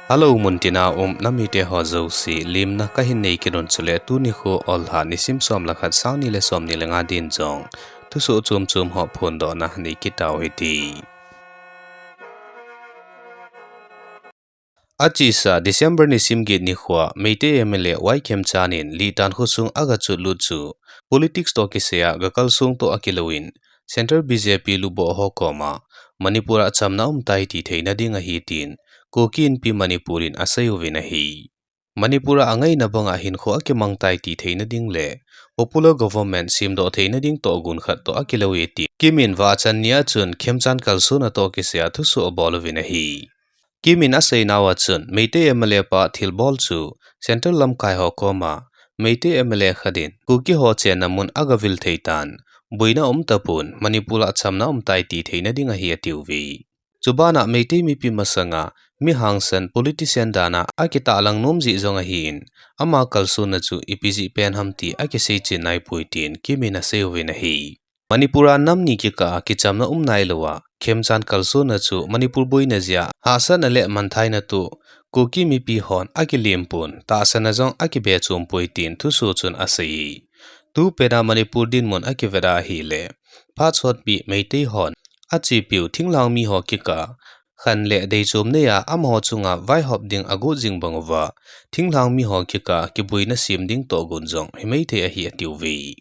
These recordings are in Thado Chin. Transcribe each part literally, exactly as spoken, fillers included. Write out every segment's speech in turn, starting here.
Hello, muntina um namite ho jouse, limna kahin nei kit un chule tuni kho Ollha nisim som le khat, sang ni le som ni le nga din jong thusoh chom chom ho phondohna nei kit tau hite. Achesa December nisim get nikhoa Meitei M L A Y Khemchand in Litan khosung aga chotlut chu politics toh kisaiya gakalsong toh akilouvin, Central B J P luboh ho koma Manipur a chamna umtai ti theina ding ahi tin Kuki Inpi Manipur in asei uvin ahi. Manipur a angaina banga hinkho akimangtai ti theina ding le popular government semdoh theina ding tohgon khat toh akilou e ti Kim in vachan nia chun Khemchand kalsonna toh kisaiya thusoh abol uvin ahi. Kim in aseinauva chun Meitei M L A pa thilbol chu Central lamkai ho koma Meitei M L A khat in Kuki ho chenna mun agavil thei tan, boina umtapon Manipur a chamna umtai ti theina ding ahi atiuve. Chubana Meitei mipi masanga mi hangsan politician dana akitahlang nom jeh jong ahin, ama kalsonna chu ipi jeh pen ham ti akisei chen naipoi tin Kim in asei uvin ahi. Manipur a nam ni kikah a kichamna um nailouva Khemchand kalsonna chu Manipur boina jeh a hahsatna le manthaina toh Kuki mipi hon akilem pon, tahsanna jong akibe chom poi tin thusoh chun asei e. Tupet a Manipur dinmun akivet a ahile, phat sotpi Meitei hon achepiu thinglhang mi ho kikah a khan le deichom neiya amaho chunga vaihop ding agot jing bang uva, thinglhang mi ho kikah a kiboina sem ding tohgon jong himai thei ahi atiuve.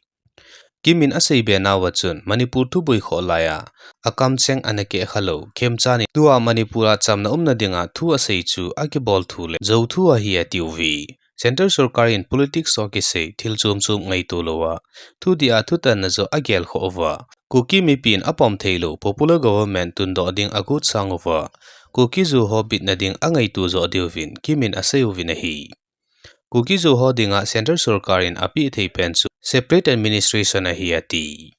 Kim in aseibe nauva chun Manipur thuboi khoh laiya akamcheng ana kehkhalou Khemchand in tua Manipur a chamna umna dinga thu asei chu akibol thu le jou thu ahi atiuve. Central sorkar in politics toh kisai thil chom chom ngaito louva, thudih a thutanna joh agelkhoh uva, Kuki mipin apom theilou popular government tundoh ding agot sang uva, Kuki Zo ho bitna ding angaito joh diuvin Kim in asei uvin ahi. Kuki Zo ho dinga Central sorkar in apeh thei pen chu separate administration ahi ati.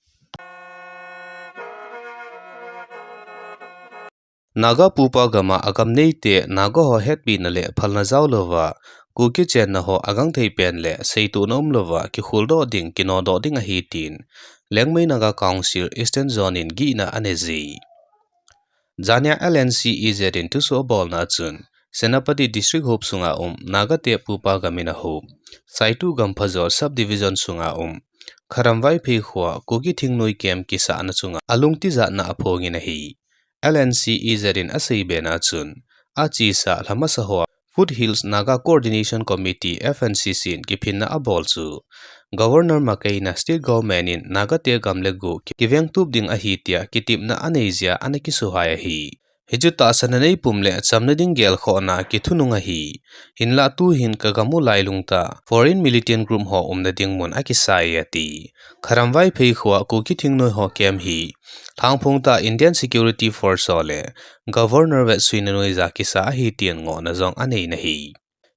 Naga pupa gama agam neite Naga ho hetpina le phalna jaolouva, Kuki chenna ho agangthei pen le seitohna umlouva kikholdoh ding, kinodoh ding ahi tin Liangmai Naga Council Eastern Zone in gihna aneije. Jania L N C E Z in thusoh abolna chun, Senapati District hop sunga um Naga te pupa gamin ahop Saitu Gamphajol Subdivision sunga um Kharam Vaiphei khoa Kuki thingnoi camp kisahna chunga alung tijatna aphongin ahi. L N C E Z in aseibena chun, achesa lhamasa hoa Foothills Naga Coordination Committee, F N C C in kiphinna abol chu Governor makeina State Government in Naga te gam le go kivengtup ding ahi tia kitepna anei jeh a ana kisuhai ahi. Hichu tahsanna neipum le chamna ding gelkhohna kithunung ahi. Hinla tuhin kagam u lailung tah foreign militant group ho umna ding mun akisai ati. Kharam Vaiphei khoa Kuki thingnoi ho camp hi Lhangphong tah Indian Security Force ho le Governor vetsuina noija kisa ahi tin ngohna jong aneina ahi.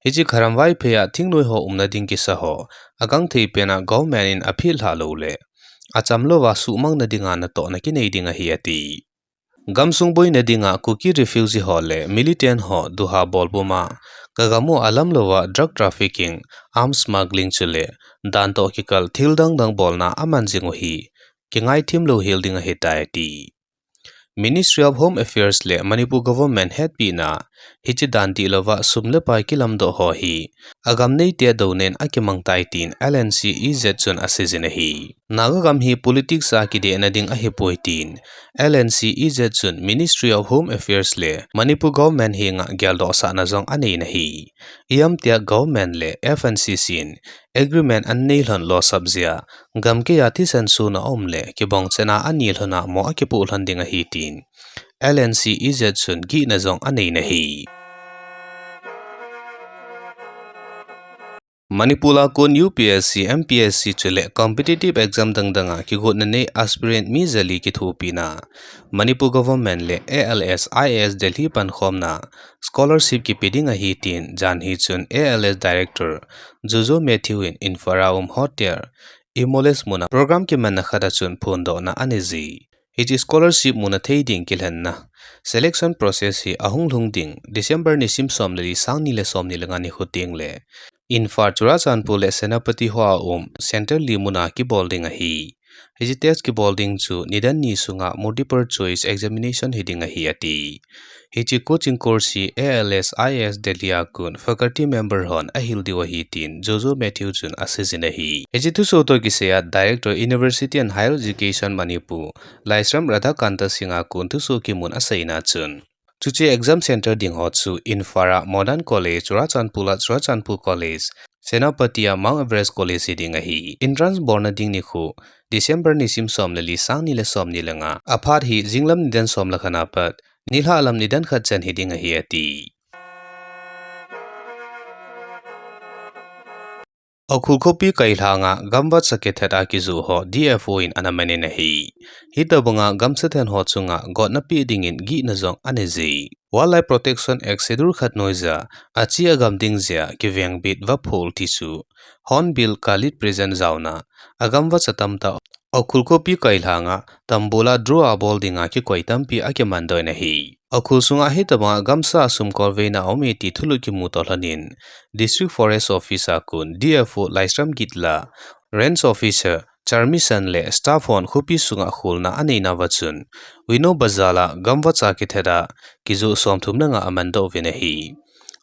Hiche Kharam Vaiphei a thingnoi ho umna ding kisa ho agangthei pena government in aphetlha lou le achamlouva suhmangna dinga natohna kinei ding ahi ati. Gamsung boina dinga Kuki refugee ho le militant ho duha bolpuma kagam u alamlouva drug trafficking, arms smuggling chule dan toh kikal thil dangdang bolna aman jing u hi kingaithim louhel ding ahitai ati. Ministry of Home Affairs le Manipur Government hetpina hiche dan dihlouva sum le pai kilamdoh ho hi agam neite douna in akimangtai tin L N C E Z chun aseijin ahi. Naga gam hi politics a kidehna ding ahipoi tin L N C E Z chun Ministry of Home Affairs le Manipur Government henga geldohsahna jong aneina ahi. Ijemtia government le F N C C in agreement anei lhon losap jeh a gamkaiya thisan sona um le kibongchana ani lhona mo akipoh lhon ding ahi tin L N C E Z chun gihna jong aneina ahi. Manipur a kon U P S C, M P S C chule competitive exam dangdang a kigotna nei aspirant mi jali kithopina Manipur Government le A L S I A S Delhi pankhomna scholarship kipe ding ahi tin janhi chun A L S Director Jojo Matthew in Imphal a um hotel Imoles muna program kimanna khat a chun phondohna aneije. Hiche scholarship muna thei ding kilhenna selection process hi ahung lhung ding December nisim som le li, sang ni le som ni le nga nikho teng le Imphal, Churachandpur le Senapati hoa um center li muna kibol ding ahi. Hiche test kibol ding chu nidan ni sunga multiple choice examination hiding ahi ati. Hiche coaching course hi A L S I A S Delhi a kon faculty member hon ahil diu ahi tin Jojo Matthew chun aseijin ahi. Hiche thusoh toh kisaiya Director University and Higher Education Manipur, Laishram Radhakanta Singh a kon thusoh kimun aseina chun, chuche exam center ding ho chu Imphal a Modern College, Churachandpur a Churachandpur College, Senapati a Mount Everest College hiding ahi. Entrance bolna ding nikho December nisim som le li, sang ni le som ni le nga, aphat hi jinglam nidan som le khat a pat nilhah lam nidan khat chan hiding ahi ati. Ukhrul khopi kailhanga gamvach a kithat a kijoh ho D F O in ana manin ahi. Hitobanga gamsa then ho chunga gotna pe dingin gihna jong aneiji. Wildlife Protection Act Schedule khat noija, achi agam ding jeh a kivengbit vaphol tichu Hornbill Khalid Present jaona, agamvach a tamtah Ukhrul khopi kailhanga tambul a draw a bol dinga kikoi tampi akimandoh in ahi. Ukhrul sunga hitobanga gamsa sumkolveina aume ti thulut kimu toh lhonin, District Forest Office a kon D F O Laishram Gitla, Range Officer Charmisan le staff hon khopi sunga kholna aneina uva chun, Vino Bazar a gamvach a kithat a kijoh somthum le nga amandoh uvin ahi.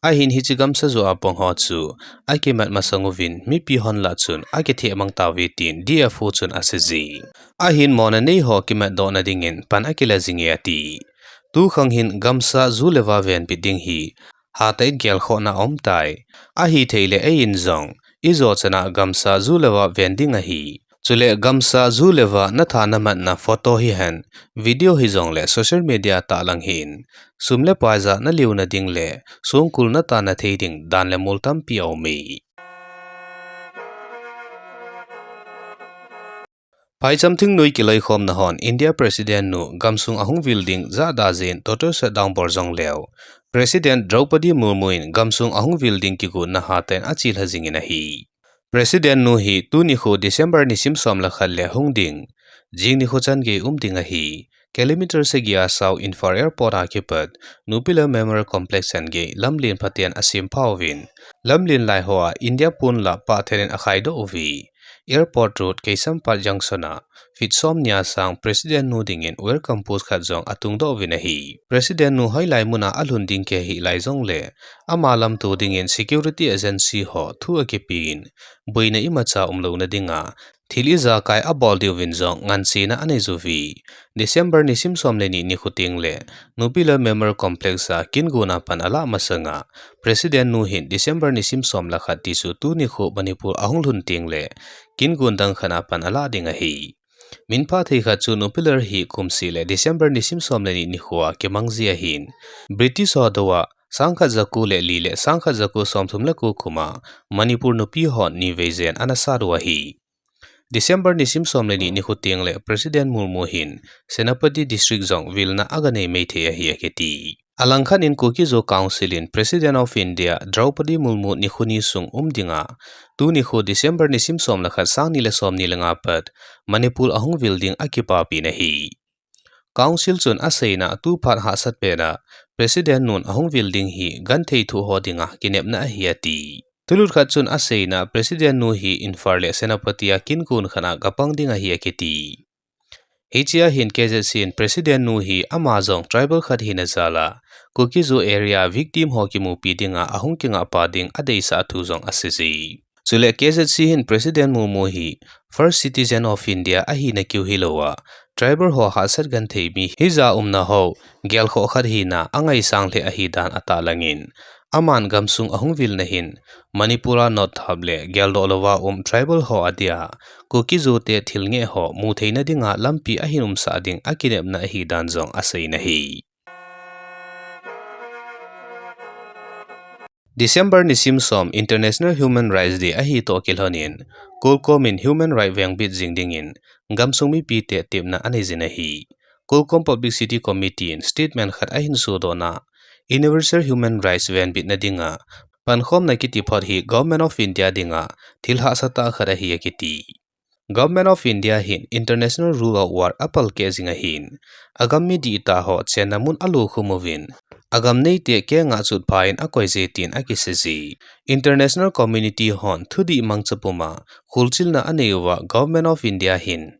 Ahin hiche gamsa joh a pang ho chu akimat masang uvin mipi hon lah chun akithemang tauve tin D F O chun aseiji. Ahin mona nei ho kimatdohna dingin pan akila jinge ati. Tukhang hin gamsa ju le va venbit ding hi hatah in gelkhohna aumtai. Ahithei le eiin jong ijo chan a gamsa ju le va ven ding ahi. Chule gamsa ju le va natha namatna photo hihen, video hijongle social media a tahlang hih in, sum le pai ja naleuna ding le songkul natana thei ding dan le mol tampi aume. Phaicham thingnoi kiloikhomna hon India President nu gamsung ahung vil ding jahda jeh in total shutdown bol jongleu, President Draupadi Murmu in gamsung ahung vil ding kigotna hatah in achelha jingin ahi. President nu hi tuni nikho December nisim som le khat le hung ding, jing nikho chan gei um ding ahi. Kilometer sagi a sao Imphal Airport a kipat Nupila Memorial Complex chan gei lamlen phaten asempha uvin, lamlen lai hoa India pon lah pahthel in akhaidoh uve. Airport Road, Keisampad Junction a feet somni a sang President nu dingin welcome post khat jong atungdoh uvin ahi. President nu hoilai muna alhun ding kihei lai jongle, ama lamto dingin security agency ho thu akipen, boina imacha umlouna dinga thil ijakai abol diuvin jong nganchena aneiyuve. December nisim som le ni nikho tengle Nupila Memorial Complex a kin gonna pan alah masanga, President nu hin December nisim som le khat tichu tuni nikho Manipur ahung lhun tengle kin gon dang khat a pan alah ding ahi. Minphah thei khat chu Nupila hi kumseh le December nisim som le ni nikho a kimangji ahin, British ho dou a sangkhat jako le li le sangkhat jako somthum le ko kum a Manipur nupi hon nivei jen ana sat u ahi. December nisim som le ni nikho tengle President Murmu hin Senapati District jong vilna aganei maithei ahi akiti. Alangkhat in Kuki-Zo Council in President of India Draupadi Murmu nikho ni sung um dinga, tuni nikho December nisim som le khat, sang ni le som ni le nga pat Manipur ahung vil ding akipapi in ahi. Council chun aseina a tuphat hahsat pena President nun ahung vil ding hi genthei thoh ho dinga kinepna ahi ati. Thulut khat chun aseina President nu hi Imphal le Senapati a kin gon khat a gapang ding ahi akiti. Hichea hin K Z C in President nu hi ama jong tribal khat hina jal a Kuki-Zo area victim ho kimupi dinga ahung kingahpa ding adeisah thu jong aseiji. Chule K Z C hin President Murmu hi First Citizen of India ahina keu hilouva, tribal ho hahsat genthei mi hija umna ho gelkhoh khat hina angaisang lheh ahidan atahlangin, aman gamsung ahung vilna hin Manipur a notthap le geldoh louva um tribal ho adia Kuki-Zo te thil ngeh ho mutheina dinga lampi ahin umsah ding akinepna ahidan jong aseiyin ahi. December nisim som International Human Rights Day ahitoh kilhonin, COLCOM in human right vengbit jing dingin gamsung mipite tepna aneijin ahi. COLCOM Publicity Committee in statement khat ahin sodohna, Universal Human Rights venbitna dinga pankhomna kiti phot hi Government of India dinga thil hahsatah khat ahi akiti. Government of India hin International Rule of War apalkeh jing ahin, agam mi dihtah ho chenna mun alokhum uvin, agam neite kengah chutpha in akoije tin akiseiji. International community hon thudih mangcha puma kholchilna anei uva Government of India hin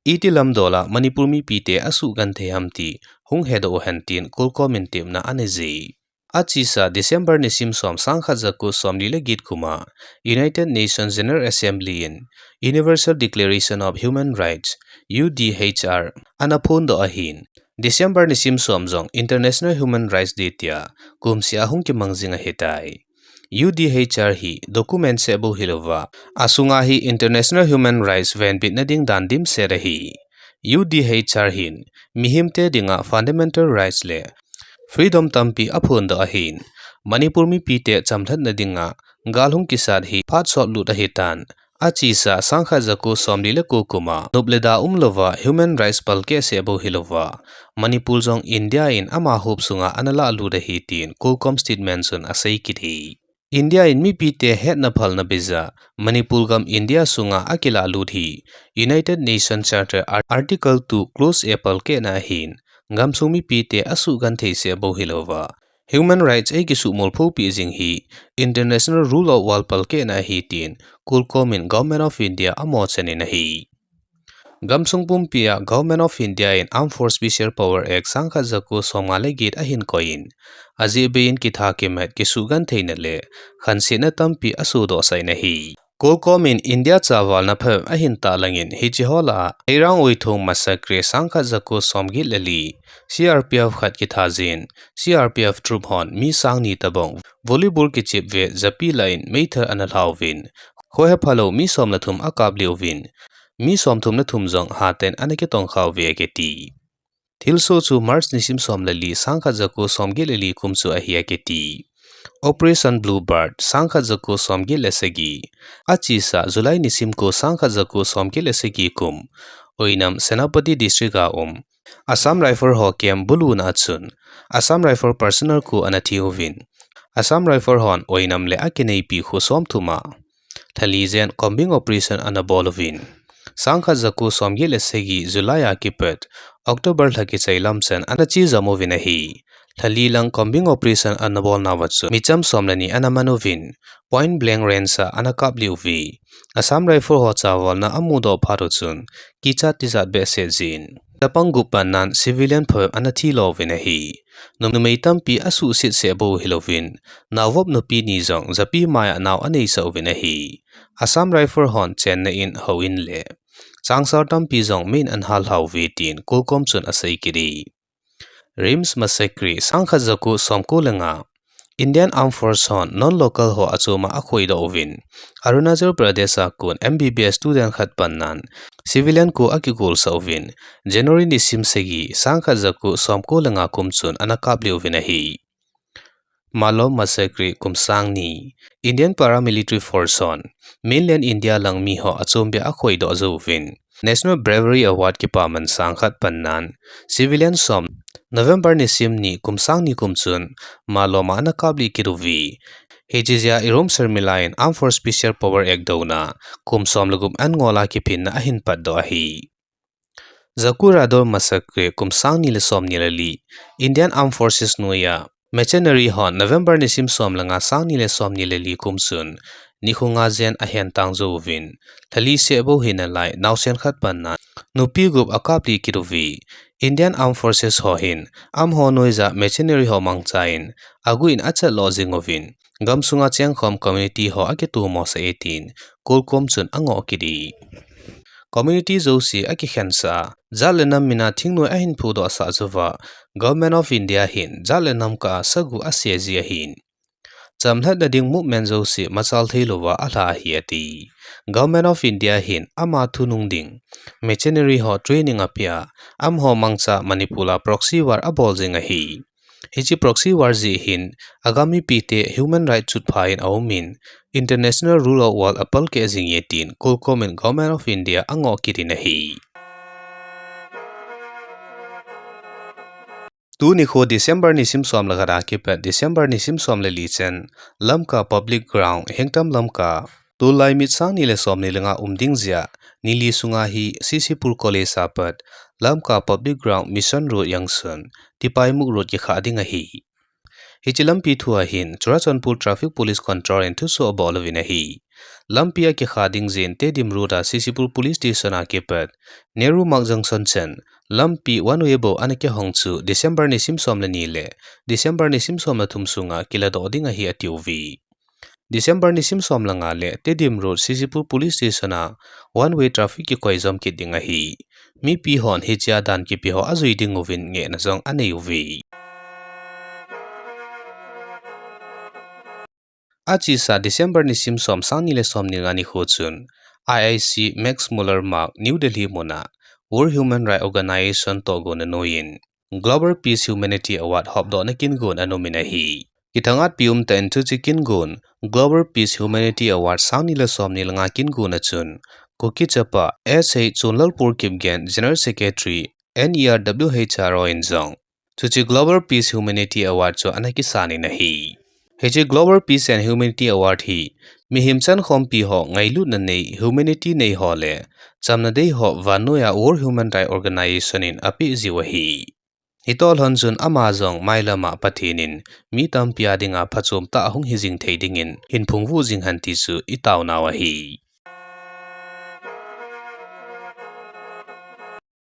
iti lamdol a Manipur mipite asugenthei ham ti hung hedoh uhen tin Colcom in tepna anei e. Achesa December nisim som sangkhat jako somli le get kum a United Nations General Assembly in Universal Declaration of Human Rights, U D H R, ana phondoh ahin, December nisim som jong International Human Rights Day tia kumseh a hung kimang jing ahitai. U D H R hi document seh bou hilouva, asunga hi International Human Rights venbitna ding dan dimset ahi. U D H R hin mihemte dinga fundamental rights le freedom tampi aphondoh ahin, Manipur mipite chamlhatna dinga gal hung kisat hi phat sotlut ahitan, achesa sangkhat jako somli le ko kum a nop le da umlouva human rights palkeh seh bou hilouva, Manipur jong India in ama hop sunga ana lahlut ahi tin Colcom statement chun asei kit e. India in mipite hetna phalna beija Manipur gam India sunga akilahlut hi United Nations Charter Ar-, Article two Clause A palkehna ahin, gamsung mipite asugenthei seh bou hilouva, human rights eikisuhmolphopi jing hi International Rule of Law palkehna ahi tin Colcom in Government of India amo chan in ahi. Gamsung pumpia Government of India in Armed Force Special Power Act sangkhat jako somnga le get ahin koiyin, ajeh beiyin kitha kimat kisugentheina le khansetna tampi asodohsah in ahi. Colcom in India chavalna phabep ahin tahlangin hiche ho lah a Eirang Uithong massacre sangkhat jako somget le li, C R P F khat kitha jin, C R P F troop hon mi sangni tobang volleyball kichep ve japi lah in meithal ana lhauvin, khohe phalou mi som le thum akaplih uvin, mi somthum le thum jong hatah in ana kitongkha uve akiti. Thilsoh chu March nisim som le li sangkhat jako somget le li kum chu ahi akiti. Operation Bluebird sangkhat jako somget le sagi, achesa July nisim ko sangkhat jako somget le sagi kum, Oinam Senapati District a um Assam Rifle ho camp buluna a chun Assam Rifle personnel ko ana thi uvin, Assam Rifle hon Oinam le akineipi kho somthum a lhali jen combing operation ana bol uvin, sangkhat jako somget le sagi July a kipat October lha kichai lam chan ana che jom uvin ahi. Lhali lang combing operation ana bolnauva chun micham som le ni ana man uvin, point blank range a ana kaplih uve. Assam Rifle ho chavalna amudoh phat uchun kichat tijat behseh jin, chapang gup pannan civilian phabep ana thilo uvin ahi. Num-, numei tampi asuhset seh bou hilouvin, naovop nupi ni jong japi maiya nao aneisah uvin ahi. Assam Rifle hon chenna in, houin le changsar tampi jong meiyin ana hallha uve tin Colcom chun asei kit e. RIMS massacre sangkhat jako somko le nga, Indian Armed Force hon non-local ho achoma akhoidoh uvin, Arunachal Pradesh a kon M B B S student khat pannan civilian ko akigolsah uvin, January nisim sagi sangkhat jako somko le nga kum chun ana kaplih uvin ahi. Malom massacre kum sangni, Indian paramilitary force hon mainland India lang mi ho achombeh a akhoidoh jouvin, National Bravery Award kipaman sangkhat pannan civilian som, November nisim ni kum sangni kum chun Malom a ana kaplih kit uve. Hiche jeh a Irom Sharmila in Armed Force Special Power Act douna kum som le gup an ngol a kiphinna ahin patdoh ahi. Jaku Radol massacre kum sangni le somni le li, Indian Armed Forces noiya mercenary hon November nisim som le nga sangni le somni le li kum chun nikho nga jen ahentang jouvin, lhali seh bou hinalai naosen khat pannan nupi gup akaplih kit uve. Indian Armed Forces ho hin amaho noija mercenary ho mangcha in aguh in achat lo jing uvin, gamsunga chengkhom community ho akitomosah e tin Colcom chun angoh kit e. Community jouse akikhensah a, jat le nam mina thingnoi ahin phudohsah jouva, Government of India hin jat le nam kah a sagu ase ji ahin, chamlhatna ding movement jouse machal theilouva alha ahi ati. Government of India hin ama thunung ding mercenary ho training apeh a, amaho mangcha Manipur a proxy war abol jing ahi. Hiche proxy war jeh hin agam mipite human right chutpha in aumin, International Rule of Law apalkeh jing e tin Colcom in Government of India angoh kit in ahi. Tuni nikho December nisim som le khat a kipat December nisim som le li chan, Lamka Public Ground, Hengtam Lamka, tulai mit sangni le somni le nga um ding jeh a, nili sunga hi C C Pur College a pat, Lamka Public Ground, Mission Road jangsun, Tipaimukh Road kikhah ding ahi. Hiche lampi thu a hin Churachandpur Traffic Police Control in thusoh abol uvin ahi. Lampi a kikha ding jin Tedim Road a C C Pur Police Station a kipat Nehru Marg Junction chan lampi one way bou ana kihong chu December nisim som le ni le December nisim som le thum sunga kiladoh ding ahi atiuve. December nisim som le nga le Tedim Road C C Pur Police Station a one way traffic kikoi jom kit ding ahi. Mipi hon hichea dan kipe ho ajui ding uvin ngehna jong anei uve. Achesa December nisim som, sang ni le som ni le nga nikho chun I I C Max Muller Marg New Delhi muna World Human Rights Organization tohgon anoiyin Global Peace Humanity Award hopdohna kingon ana umin ahi. Kithangatpi umtah in chuche kingon Global Peace Humanity Award sang ni le som ni le nga kingon a chun Kuki chapa S H Chonlalpur Kipgen, General Secretary, N E R W H R O in jong chuche Global Peace Humanity Award chu ana kisan in ahi. Hiche Global Peace and Humanity Award hi mihem chankhompi ho ngailutna nei, humanity nei ho le chamna dei ho vannoiya World Human Rights Organization in apeh jiu ahi. Hitoh lhon chun ama jong mailam a Pathen in mi tampi a dinga phachom tah ahung hijing thei dingin hinphung vuh jing hen ti chu itaonau ahi.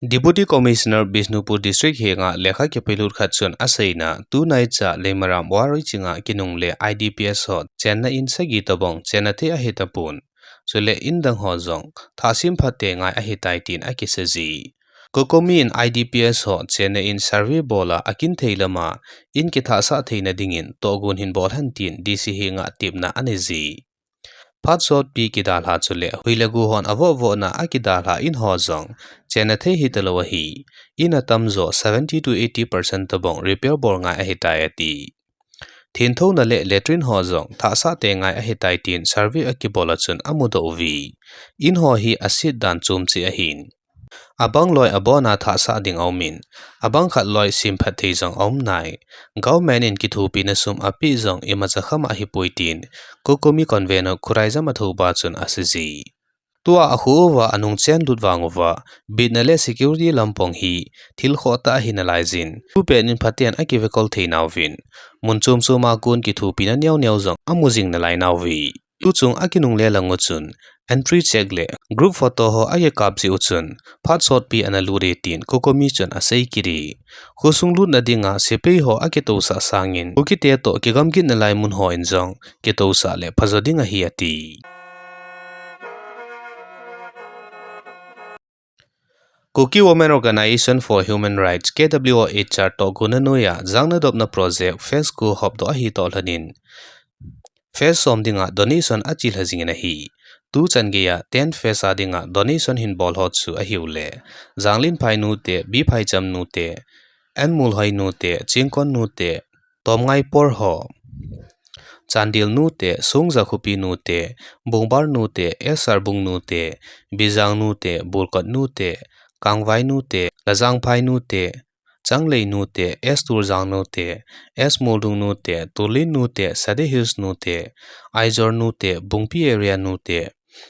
Deputy Commissioner Bishnupur District henga lekha kipelut khat chun aseina, tunaicha Leimaram Waroi chinga kinungle I D P S ho chenna in sagi tobang chenna thei ahitapon, chule in dang ho jong thah semphat tei ngai ahitai tin akisei ji. COCOMI in I D P S ho chenna in survey bol a akin thei lama in kithahsah theina dingin tohgon hin bol hen tin D C henga tepna anei ji. Phat sotpi kidalha chule hui le gu hon avoh vohna a kidalha in ho jong chenna thei hitalou ahi. In atamjo seventy to eighty percent tobang repair bol ngai ahitai ati. Thenthouna le latrine ho jong thahsah tei ngai ahitai tin survey akibol a chun amudoh uve. In ho hi aset dan chom cheh ahin, abang loi abona thahsah ding aumin, abang khat loi semphat thei jong aum nai. Government in kithopina sum apeh jong imacha kham ahipoi tin COCOMI convener Khuraijam Athouba chun asei ji. Tua akho uva anung chenlut vang uva, bitna le security lampang hi thil khohtah ahi nalaijin, tupet in phaten akivekol theinauvin, mun chom choma kon kithopina neo neo jong amu jing nalainauve. Tuchung akinungle lang u chun entry check le group photo ho akikap jeh u chun phat sotpi ana lut e tin COCOMI chun asei kit e. Khosung lutna dinga sepai ho akitousah sangin Kukite toh kigamgitna lai mun ho in jong kitousah le phajo ding ahi ati. Kuki Women Organization for Human Rights, K W O H R, tohgon anoiya jang nadopna project phase ko hopdoh ahi toh lhonin phase som dinga donation achelha jingin ahi. Tuchan geiya tenth phase a dinga donation hin bol ho chu ahiu le, Janglinphai nute, Bphaicham nute, N Mulhoi nute, Chingkon nute, Tomngaipor ho, Chandel nute, Songjakhopi nute, Bungbar nute, S Sarbung nute, Bijang nute, Bulkot nute, Kangvai nute, Lajangphai nute, Changlei nute, S Turjang nute, S Muldung nute, Tulin nute, Sadar Hills nute, Aijor nute, Bungpi area nute,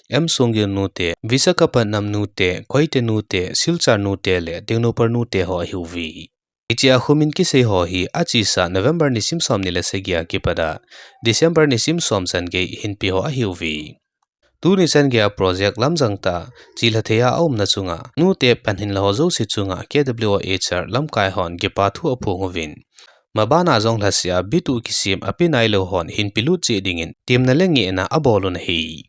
M Songgel nute, Visakhapatnam nute, Koite nute, Silchar nute le Tengnoupal nute ho ahiuve. Hichea khomin kisei ho hi achesa November nisim somni le sagi a kipat a December nisim som chan gei hinpe ho ahiuve. Tuni chan geiya project lamjang tah chelha theiya aumna chunga nute panhin la ho jouse chunga K W O H R lamkai hon kipa thu aphong uvin, mabana jong lhaseh a bit u kisem ape nailou hon hinpe lut cheh dingin temna le ngehna abol un ahi.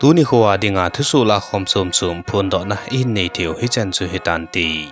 Tuni khoa dinga thusoh lakhom chom chom phondohna ihin nei theiu hichan chu hitante.